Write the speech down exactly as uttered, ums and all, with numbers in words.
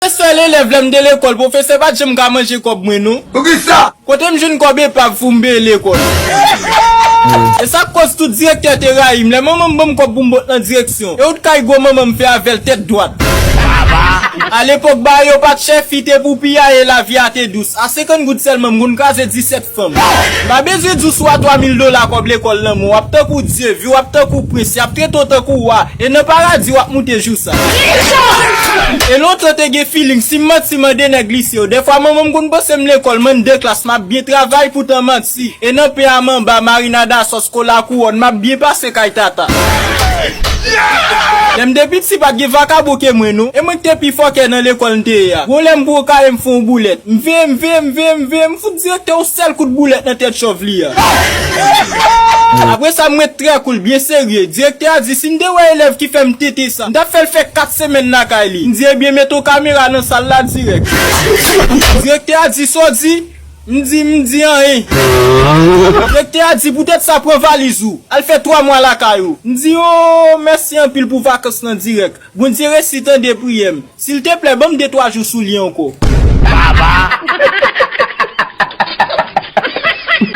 Sèl elèv lè m te lekòl, pwofesè pa t janm ka manje kòb mwen non. Poukisa? Kote m jwenn kòb epav pou m peye lekòl? E sa k koz tout direktè te rayi m. Lè manman m ban m kòb pou m bòt nan direksyon, e ou t kay gwo manman m fè avè l tèt dwat. Alepòk bagay yo pa t chè, fi te pou piyaye, lavi a te dous. A senkant goud sèlman m konn kraze disèt fanm. M pa bezwen di w si w a twa mil dola kòb lekòl nan men w, w ap tankou Dye, vi w ap tankou prens, y ap trete w tankou wa, e nan paradi w ap moute jou sa. E lontan te gen feeling, si m manti mande nèg lise yo. Dèfwa manman m konn panse m lekòl, m anndan klas, m ap byen travay poutan manti. E nan pen a manba, marinad a sòs, kola kouwòn, m ap byen pase kay tata. Lè m te piti pa t gen vakabon ke mwen non. E mwen ki te pi fòkè nan lekòl m te ye a. Gon lè m pran kare m fè yon boulèt. M veye, m veye, m veye, m veye, m fout direktè yon sèl kout boulèt nan tèt chòv li a. Apre sa m ret trè koul, byen serye. Direktè a di si m te wè elèv ki fè m tenten sa, m t ap fè l fè kat semèn lakay li. M di ebyen mete yon kamera nan sal la dirèk. Direktè a di sa w di? M di, m di anyen. Direktè a di poutèt sa pran valiz ou, al fè twa mwa lakay ou. M di o, mèsi anpil pou vakans lan dirèk. Bondye resi tande priyè m. Silteplè ban m de twa jou sou li ankò. Baba!